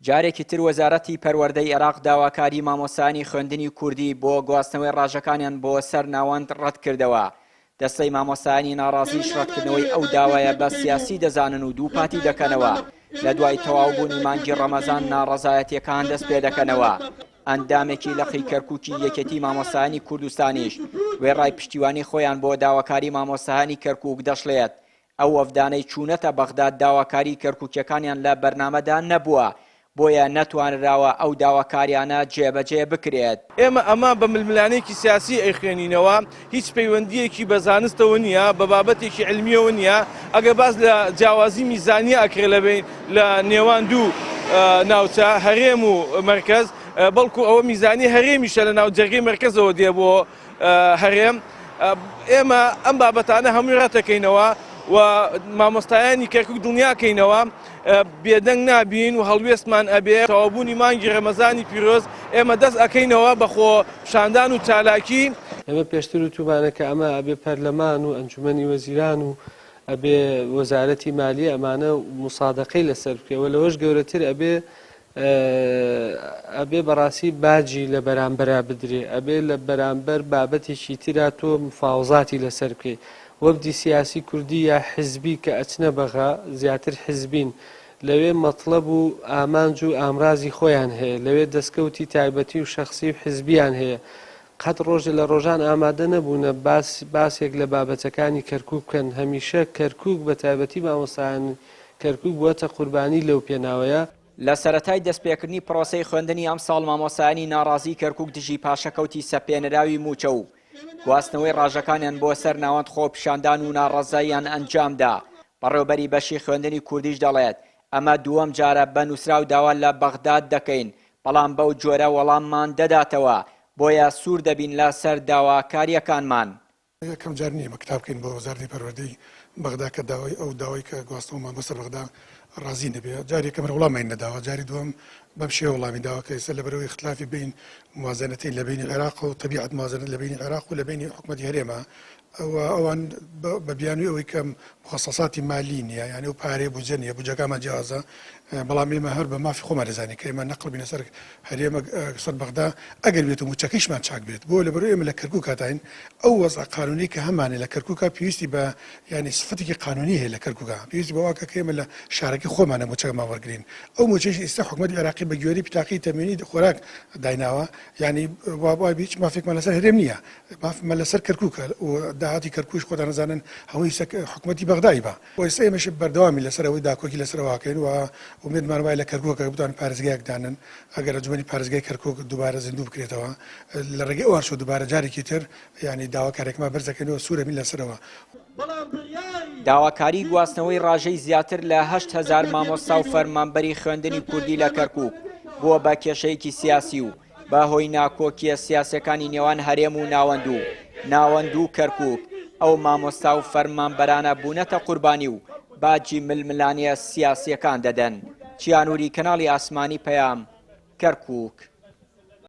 جارێکی تر وەزارەتی پەروەردەی عێراق داواکاری مامۆستایانی خوێندنی کوردی بۆ گواستنەوەی ڕاژەکانیان بۆ سەر ناوەند ڕەتکردەوە. دەستەی مامۆستایانی ناڕازیش ڕەتکردنەوەی ئەو داوایە بە سیاسی دەزانن و دووپاتی دەکەنەوە لە دوای تەواوبوونی مانگی ڕەمەزان ناڕەزایەتیەکان دەست پێدەکەنەوە. ئەندامێکی لقی کەرکوکی یەکێتی مامۆستایانی کوردستانیش وێڕای پشتیوانی خۆیان بۆ داواکاری مامۆستایانی کەرکوک دەشڵێت ئەو وەفدانەی چوونەتە بەغداد داواکاری کەرکوکیەکانیان لە بەرنامەدا نەبووە، بۆیە نەتوانراوە ئەو داواکاریانە جێبەجێ بکرێت. ئێمە ئەمە بە ململانێیەکی سیاسی ئەیخوێنینەوە، هیچ پەیوەندییەکی بە زانستەوە نییە، بە بابەتێکی عیلمییەوە نییە، ئەگەر باس لە جیاوازی میزانیە ئەکرێ لە بەین لە نێوان دوو ناوچە، هەرێم و مەرکەز، بەڵکو ئەوە میزانی هەرێمیشە لە ناو جەرگەی مەرکەزەوە دێ بۆ هەرێم، ئێمە ئەم بابەتانە هەمووی ڕەتەکەینەوە و مامۆستایانی کەرکوک دڵنیاکەینەوە بێدەنگ نابین و هەڵوێستمان ئەبێ تەواوبوونی مانگی ڕەمەزانی پیرۆز ئێمە دەست ئەکەینەوە بە خۆپیشاندان و چالاکی. ئێمە پێشتر وتومانە کە ئەمە ئەبێ پەرلەمان و ئەنجومەنی وەزیران و ئەبێ وەزارەتی مالیە ئەمانە موسادەقەی لەسەر بکرێ و لەوەش گەورەتر ئەبێ ئەبێ بەڕاستی باجی لە بەرامبەرا بدرێ، ئەبێ لە بەرامبەر بابەتێکی ترا تۆ مفاوەزاتی لەسەر بکەی. وەفدی سیاسی کوردی یا حزبی کە ئەچنە بەغا، زیاتر حزبین، لەوێ مەتڵەب و ئامانج و ئامرازی خۆیان هەیە، لەوێ دەسکەوتی تایبەتی و شەخسی و حزبیان هەیە. قەت ڕۆژێ لە ڕۆژان ئامادە نەبوونە باس باسێک لە بابەتەکانی کەرکووک بکەن، هەمیشە کەرکووک بە تایبەتی مامۆستایانی کەرکووک بووەتە قوربانی لەو پێناوەیە. لە سەرەتای دەستپێکردنی پرۆسەی خوێندنی ئەمساڵ مامۆستایانی ناڕازیی کەرکوک دژی پاشەکەوتی سەپێنراوی مووچە و گواستنەوەی ڕاژەکانیان بۆ سەر ناوەند خۆپیشاندان و ناڕەزاییان ئەنجامدا، بەڕێوبەری بەشی خوێندنی کوردیش دەڵێت، ئەمە دووەم جارە بە نووسراو داوا لە بەغداد دەکەین، بەڵام بەو جۆرە وەڵاممان دەداتەوە، بۆیە سوور دەبین لە سەر داواکارییەکانمان. یەکەم جار نییە ئێمە کتاب بکەین بۆ وەزارەتی پەروەردەی بەغدا کە داوای ئەو داوای کە گواستنەوەمان بۆ سەر بەغدا ڕازی نەبێ جاری یەکەم هەر وڵامین نەداوە جاری دووەم بەم شێوە وڵامی داوە کە ئێستا لەبەرەوەی اختلافی بین موازنەتین لە بینی عێراق و تەبیعەت موازنەت لە بینی عێراق و لە بینی حکومەتی هەرێمە ئەوە ئەوان بە بیانوی ئەوەی کە مخصصاتی مالی نییە یعنی ئەو پارەیە بودجە نییە بودجەکانمان جیاوازە بەڵام ئێمە هەر بە مافی خۆمان دەزانین کە ئێمە نەقل بینە سەر هەرێمە سەر بەغدا ئەگەر بێت و موچەکەیشمان چاک بێت بۆ لەبەرو ئێمە لە کەرکوک هاتاین ئەو وەزع قانونی کە هەمانە لە کەرکوکا پێویستی بە یعنی سفەتێکی قانونی هەیە لە کەرکوکا پێویستی بەوە کە ئێمە لە شارەکەی خۆمانە موچەکەمان وەرگین ئەو موچەیش ئێستا حکومەتی عێراقی بە گوێرەی بتاقی تەموینی خۆراک دایناوە یعنی وا هیچ مافێکمان لەسەر هەرێم نییە مافمان لەسەر کەرکوکە و داهاتی کەرکوکیش خۆتان ئەزانن هەمووی سەر حکومەتی بەغدای بە و ئێستا ئێمەش بەردەوامی لەسەر ئەوەی داکۆکی لەسەر ئەوە ئەکەین و ئومێدمان وایە لە کەرکوک ئەگەر بتوانن پارێزگایەک دانن ئەگەر ئەنجومەنی پارێزگای کەرکوک دووبارە زیندوو بکرێتەوە لە ڕێگەی ئەوانشەوە دووبارە جارێکی تر یانی داواکاریەکەمان بەرز دەکەینەوە سوورەبین لەسەرەوە. داواکاری گواستنەوەی ڕاژەی زیاتر لە 8000 مامۆستا و فەرمانبەری خوێندنی کوردی لە کەرکوک بووە بە کێشەیەکی سیاسی و بە هۆی ناکۆکییە سیاسیەکانی نێوان هەرێم و ناوەند و ناوەند و کەرکوک، ئەو مامۆستا و فەرمانبەرانە بوونەتە قوربانی و باجی ململانێ سیاسیەکان دەدەن. چیانوری کەناڵی ئاسمانی پەیام، کەرکوک.